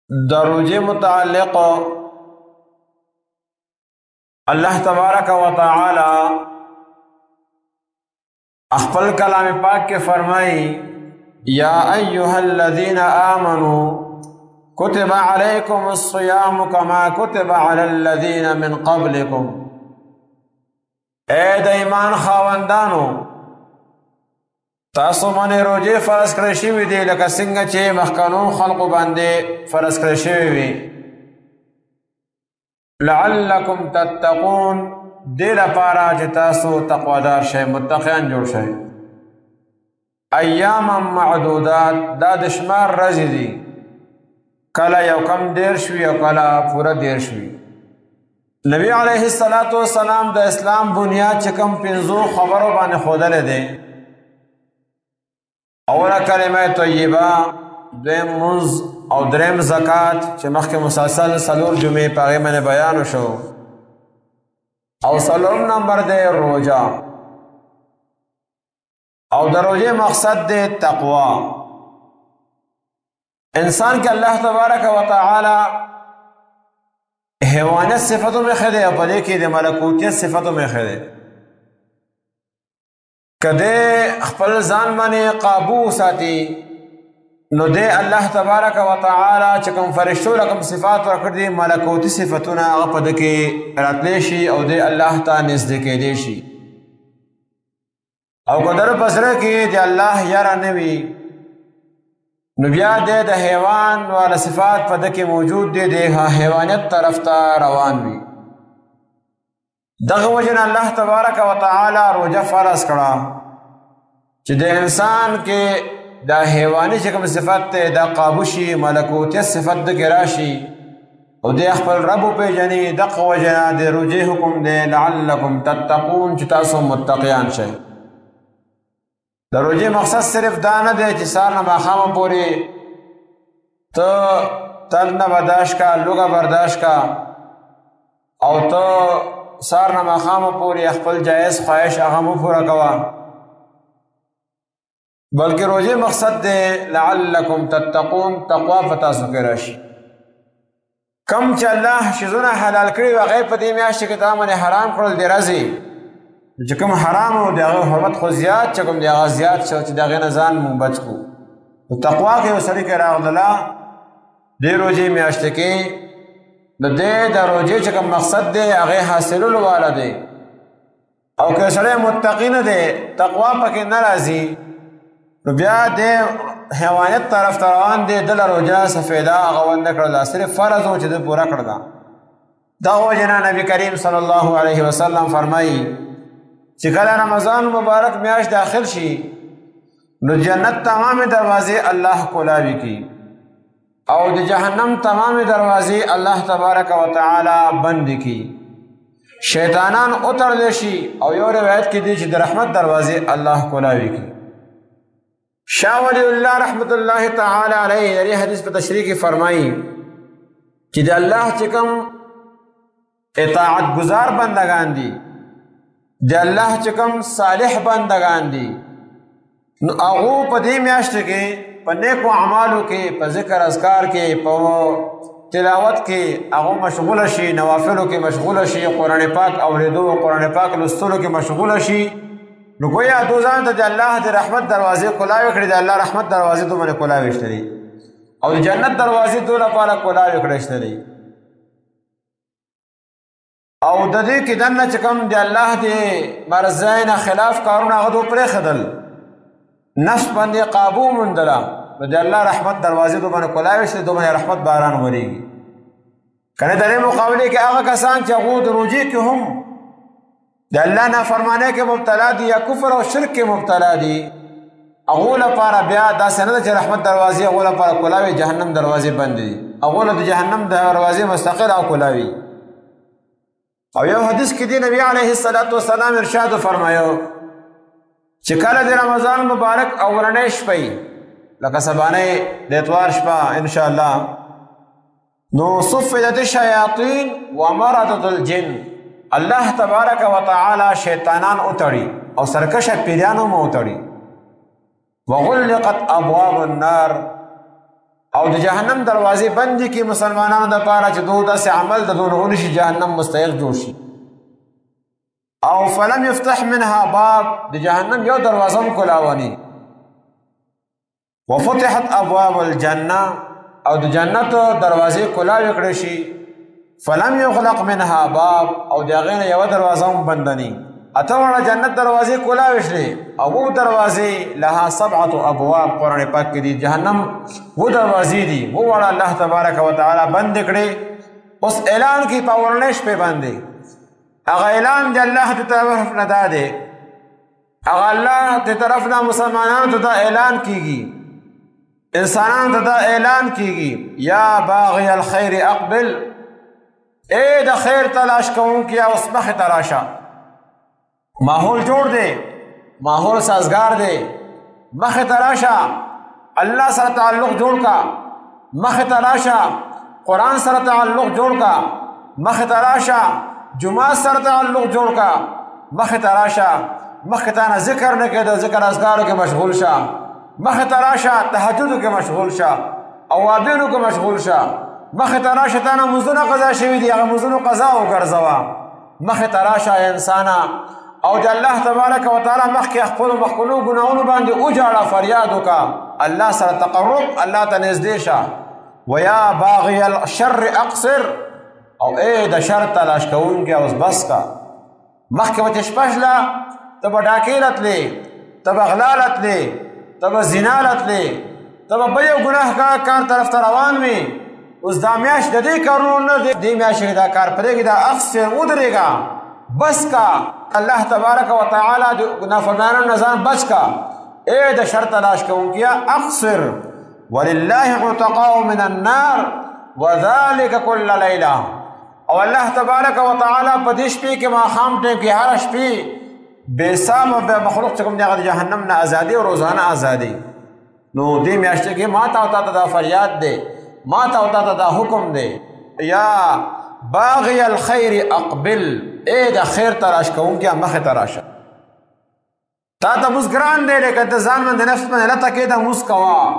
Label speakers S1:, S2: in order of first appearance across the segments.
S1: د روزې متعلق الله تبارک و تعالی خپل کلام پاک کې فرمایي یا ایها الذین آمنو کتب علیکم الصیام کما کتب علی الذین من قبلکم۔ اے د ایمان خاوندانو، تاسو باندې روزې فرض کړی شوي دي لکه څنګه چې مخکنو خلقو باندې فرض کړی شوي وي، لعلکم تتقون، دې لپاره چې تاسو تقوادار شئ، متقیان جوړ شئ۔ ایاما معدودات، دا د شمار ورځې دي، کله یو کم 30 وي او کله پوره 30 وي۔ نبی علیه الصلاة والسلام د اسلام بنیاد چې کوم پنځو خبرو باندې ښودلی دی، اوله کلمه طیبه، دویم مونځ او دریم زکات چې مخکې مسلسل 4 جمعې په هغې باندې بیان وشو، او 4 نمبر دی روژه، او د روژې مقصد دی تقوا۔ انسان کې الله تبارک و تعالی حیوانیت صفتو مې ښه دی او په دې کې د ملکوتیت صفتو مې ښه دی۔ که دی خپل ځان باندې قابو وساتي نو دی الله تبارک و تعالی چې کوم فرشتو له کوم صفات ورکړي دي، ملکوتي صفتونه هغه په ده کې راتلی شي او دی الله ته نږدې کېدی شي۔ او که در په زړه کې د الله یاره نه وي نو بیا دی د حیوان والا صفات په ده کې موجود دی، د حیوانیت طرف ته روان وي۔ دغه وجه نه الله تبارک و تعالی روژه فرض کړه چې د انسان کې د حیواني چې کوم صفت دی دا قابو شي، ملکوتیت صفت ده کې راشي او دی خپل رب وپېژني۔ دغه وجه نه د روژې حکم دی لعلکم تتقون، چې تاسو متقیان شئ۔ د روژې مقصد صرف دا نه دی چې سهار نه ماښامه پورې ته تل نه برداشت کا، لوږه برداشت کا، او ته سهار نه ماښامه پورې خپل جایز خواهش هغه مو پوره کوه، بلکې روژې مقصد دی لعلکم تتقون، تقوا په تاسو کې راشي۔ کم چې الله شیزونه حلال کړي وو هغه په دې میاشت کې تا باندې حرام کړل دی راځي، چې کوم حرام و د هغه حرمت خو زیات، چې کوم د هغه زیات شو چې د هغې نه ځان مونږ بچ کړو۔ نو تقوا کې یو سړي کې راغله دې روژې میاشت کې، نو دې د روژې چې کوم مقصد دی هغې حاصلولو والا دی، او که سړی متقي نه دی، تقوا پکې نه راځي، نو بیا دې حیوانیت طرف ته روان دی، ده له روژه څه فایده هغه ونه کړله، صرف فرض و چې ده پوره کړله۔ دغه وجې نه نبي کریم صلی الله علیه وسلم فرمایي چې کله رمضان مبارک میاشت داخل شي نو جنت تمامې دروازې الله کولاوي کړي او د جهنم تمامې دروازې الله تبارک و تعالی بندې کړي، شیطانان وتړلی شي، او یو روایت کې دی چې د رحمت دروازې الله کولاوي کړي۔ شاه ولی الله رحمت الله تعالی علیه د دې حدیث په تشریح کې فرمایي چې د الله چې کوم اطاعت ګزار بندگان دي، د الله چې کوم صالح بندگان دي، نو هغو په دې میاشت کې په نیکو اعمالو کې، په ذکر اذکار کې، په تلاوت کې هغو مشغوله شي، نوافلو کې مشغوله شي، قرآن پاک اورېدو، قرآن پاک لوستلو کې مشغوله شي، نو ګویا دو ځان ته د الله د رحمت دروازې کولاوې کړې، د الله رحمت دروازې دو باندې کولاوې شتلې او د جنت دروازې دو لپاره کولاوې کړې شتلې۔ او د دې کې دننه چې کوم د الله د مرضی نه خلاف کارونه هغه دو پرېښودل، نفس باندې قابو موندله، نو د الله رحمت دروازې دو باندې کولاوې شتلې، دو باندې رحمت باران ورېږي۔ که نه د دې مقابلې کې هغه کسان چې هغو د روژې کې هم د الله نافرمانۍ کې مبتلا دي یا کفر او شرک کې مبتلا دي، هغو لپاره بیا داسې نه ده چې رحمت دروازې هغو لپاره کولاوي، جهنم دروازې بندې دي، هغو له د جهنم دروازې مستقل او کولاوي۔ او یو حدیث کې دی نبی علیه الصلاة والسلام ارشاد فرمایو چې کله د رمضان مبارک اولنۍ شپه وي، لکه سبانۍ د اتوار شپه انشاءالله، نو صفدت الشیاطین ومردت الجن، الله تبارک وتعالی شیطانان اتړي او سرکشه پیریانو مو اتړي، وغلقت ابواب النار، او د جهنم دروازې بندې کړي مسلمانانو دپاره چې دوی داسې عمل د دوی نه ونشي، جهنم مستحق جوړ شي. او فلم یفتح منها باب، د جهنم یو دروازه هم کولاوني. وفتحت ابواب الجنه، او د جنت دروازې کولاوې کړی شي. فلم یغلق منها باب، او د هغې نه یوه دروازه هم بنده ني. اته واړه جنت دروازې کولاوې شوې او اوو دروازې لها سبعة ابواب، قرآن پاک کې دي جهنم اووه دروازې دي، اووه واړه الله تبارک وتعالی بندې کړې. اوس اعلان کوي په اولنۍ شپې باندې، هغه اعلان د الله د طرف نه دا دی، هغه الله د طرف نه مسلمانانو ته دا اعلان کیږي، انسانانو ته دا اعلان کیږي، یا باغی الخیر اقبل، ای د خیر تلاش کوونکي اوس مخې ته راشه. ماحول جوړ دی، ماحول سازګار دی، مخې ته راشه، الله سره تعلق جوړ کا، مخې ته راشه، قرآن سره تعلق جوړ کا، مخې ته راشه، جماعت سره تعلق جوړ کا، مخې ته راشه، مخې ته نه ذکر نه کېده، ذکر اذکارو کې مشغول شه، مخې ته راشه، تهجدو کې مشغول شه، اوابینو کې مشغول شه، مخې ته راشه، تا نه لمونځونه قضا شوي دي، هغه لمونځونو قضا وګرځوه، مخې ته راشه انسانه، او د الله تبارک وتعالی مخکې خپلو مخکونو ګناهونو باندې وژاړه، فریاد وکړه، الله سره تقرب، الله ته نږدې شه. ویا باغی الشر اقصر، او ای د شر تلاش کوونکی اوس بس کا. مخکې به چې شپه شله ته به ډاکې له تلې، ته به غلا له تلې، ته به زنا له تلې، ته به بل یو ګناه کار طرف ته روان وې. اوس دا میاشت د دې کارونو نه دی، دې میاشت کې دا کار پرېږده، دا اقصر، ودرېږه، بس کا. الله تبارک وتعالی د نافرمانانو نه ځان بچ کا. ای د شر تلاش کوونکیا اقصر، ولله عتقاء من النار وذلك كل لیله. او الله تبارک وتعالی په دې شپې کې ماښام ټایم کې هره شپې بې سام او بې مخلوق چې کوم دی هغه د جهنم نه ازادي او روزانه ازادي. نو دې میاشتې کې ما ته او تا ته دا فریاد دی، ما ته او تا ته دا حکم دی، یا باغی الخیر اقبل، ای د خیر تلاش کوونکیا مخې ته راشه. تا ته موز ګران دی، لیکن ته ځان باندې نفس باندې لته کېده، موز کوه.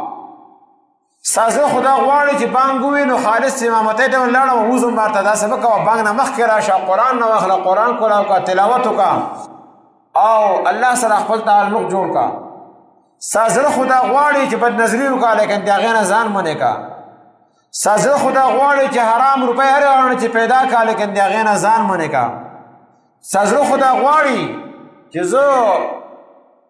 S1: ستا زړه خو دا غواړي چې بانګ ووي، نو خالص امامتۍ ته ولاړم لمونځ هم ورته داسې مه کوه، بانګ نه مخکې راشه، قرآن نه واخله، قرآن کولاو کړه، تلاوت وکړه او الله سره خپل تعلق جوړ کړه. ستا زړه خو دا غواړي چې بدنظري وکړه، لیکن د هغې نه ځان منع کړه. ستا زړه خو دا غواړي چې حرام روپۍ هرې غواړي چې پیدا کړه، لیکن د هغې نه ځان منع کړه. ستا زړه خو دا غواړي چې زه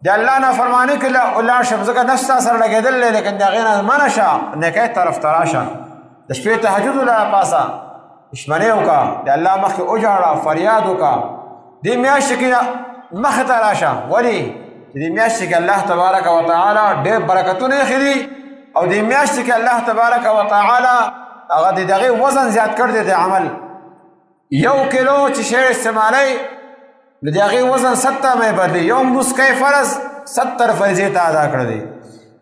S1: د الله نافرماني کې ولاړ شم، ځکه نفس تا سره لګېدلی دی، لیکن د هغې نه منع شه، نیکۍ طرف ته راشه، د شپې تهجد ولاړه پاسه، شپنۍ وکړه، د الله مخکې وژاړه، فریاد وکړه. دې میاشتې کې مخې ته راشه. ولې؟ چې دې میاشتې کې الله تبارک وتعالی ډېر برکتونه ایښي دي، او دې میاشتې کې الله تبارک وتعالی هغه د دغې وزن زیات کړی دی د عمل. یو کیلو چې شی استعمالوي نو د هغې وزن 70 مې بدلي. یو لمونځ کوې فرض، 70 فریضې ته ادا کړی دی.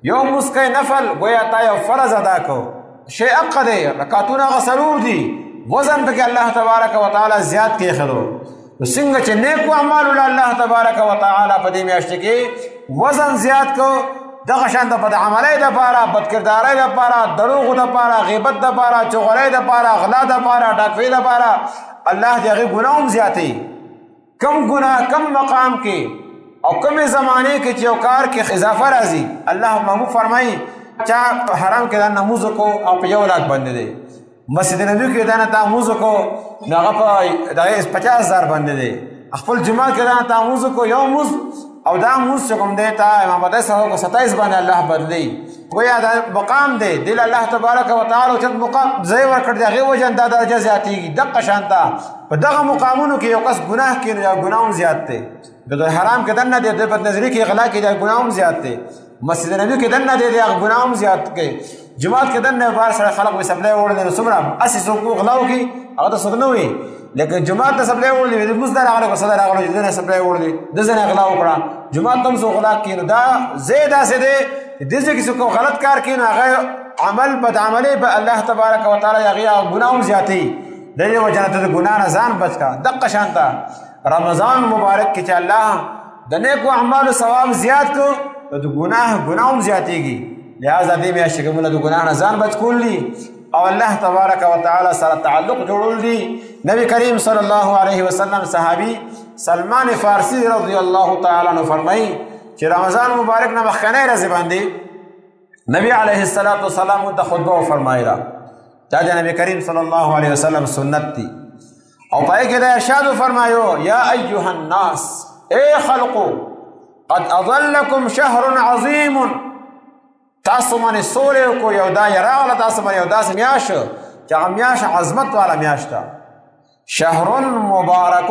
S1: یو لمونځ کوې نفل، ګویا تا یو فرض ادا کړو. شی حق دی، رکعتونه هغه 4 دي، وزن پکې الله تبارک وتعالی زیات کېښودو. نو څنګه چې نیکو اعمالو له الله تبارک وتعالی په دې میاشت کې وزن زیات کړو، دغه شان د بدعملۍ دپاره، بدکردارۍ دپاره، دروغو دپاره، غیبت دپاره، چغلۍ دپاره، غلا دپاره، ډاکوۍ دپاره الله د هغې ګناه هم زیاتوي. کم ګناه کم مقام کې او کمې زمانې کې چې یو کار کې اضافه راځي، الله محبوب فرمایي چا حرام کې دا نموز وکړو او په 1 لاک باندې دی، مسجد نبوي کې دا نه تا لمونځ وکړو نو هغه په دغه 50,000 باندې دی، خپل جومات کې دا نه تا لمونځ وکړو یو لمونځ، او دا لمونځ چې کوم دی تا امامتۍ سره وکړو 27 باندې الله بدلوي. ګویا دا مقام دی، دې له الله تبارک وتعالی اوچت مقام ځای ورکړ دی، هغې وجه دا درجه زیاتېږي. دقه شان ته په دغه مقامونو کې یو کس ګناه کوي نو دا ګناه هم زیات دی، د حرام کې دننه دی، د بدنظري کې غلا کې دا ګناه هم زیات دی، مسجد نبوي کې دننه دی هغه ګناه هم زیات کوي، جومات کې دننه بهر سره خلک وایي سپلی وړل دی، نو څومره هسې څوک غلا وکړي هغه ته څوک نه وایي، لیکن جومات ته سپلی وړل دی، لمونځ نه راغلی که څه نه راغلی چې ده نه سپلی وړل دی، ده ځنې غلا وکړه، جومات ته هم څوک غلا کوي. نو دا ځای داسې دی چې دې ځای کې څوک غلط کار کوي نو هغه عمل بدعملۍ به الله تبارک وتعالی هغې هغه ګناه هم زیاتوي. د دې وجه نه ته د ګناه نه ځان بچ کړه. دقه شان ته رمضان مبارک کې چې الله د نیکو اعمالو ثواب زیات کړو نو د ګناه ګناه هم زیاتېږي. لہذا دې میاشت کې موږ د ګناه نه ځان بچ کول دي او الله تبارک وتعالى سره تعلق جوړول دي. نبی کریم صلی الله علیه وسلم صحابي سلمان فارسی رضی الله تعالی عنہ فرمایي چې رمضان مبارک نه مخکنۍ ورځ باندې نبی علیه الصلاۃ والسلام ته خطبه وفرمایله. دا د نبی کریم صلی الله علیه وسلم سنت دی. او پای کې دا ارشاد فرمایو، یا ایها الناس، اے خلقو، قد اضلکم شهر عظیم، تاسو باندې سولې کو یو دا راغله، تاسو باندې یو داسې میاشت چې هغه میاشت عظمت والا میاشت ده، شهر مبارک،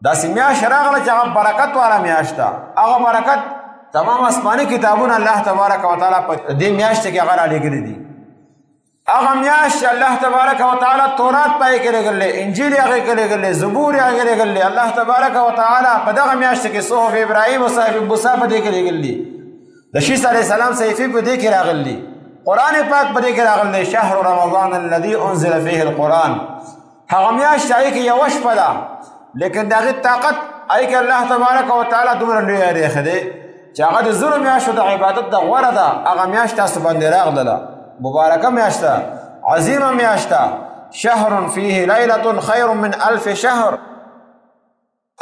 S1: داسې میاشت راغله چې هغه برکت والا میاشت ده. هغه برکت تمام آسماني کتابونه الله تبارک وتعالی په دې میاشت کې هغه رالیږلي دي. هغه میاشت الله تبارک وتعالی تورات پای کې لېږلی، انجیل یې هغې کې لېږلی، زبور یې هغې لېږلی. الله تبارک وتعالی په دغه میاشت کې صحف ابراهیم او صحف موسی په دې کې لېږلي، د شیس علیه السلام صحیفې په دې کې راغلي، قرآن پاک په دې کې راغلی، شهر رمضان الذي انزل فيه القرآن. هغه میاشت هغې کې یوه شپه ده، لیکن د هغې طاقت هغې کې الله تبارک وتعالی دومره لوی ایښی دی چې هغه د زرو میاشتو د عبادت د غوره ده. هغه میاشت تاسو باندې راغله، مبارکه میاشت ده، عظیمه میاشت ده، شهر فيه لیلة خیر من الف شهر.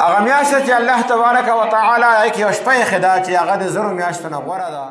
S1: هغه میاشت چې الله تبارک وتعالی هغې کې یوه شپه ایښې ده چې هغه د زرو میاشتو نه غوره ده.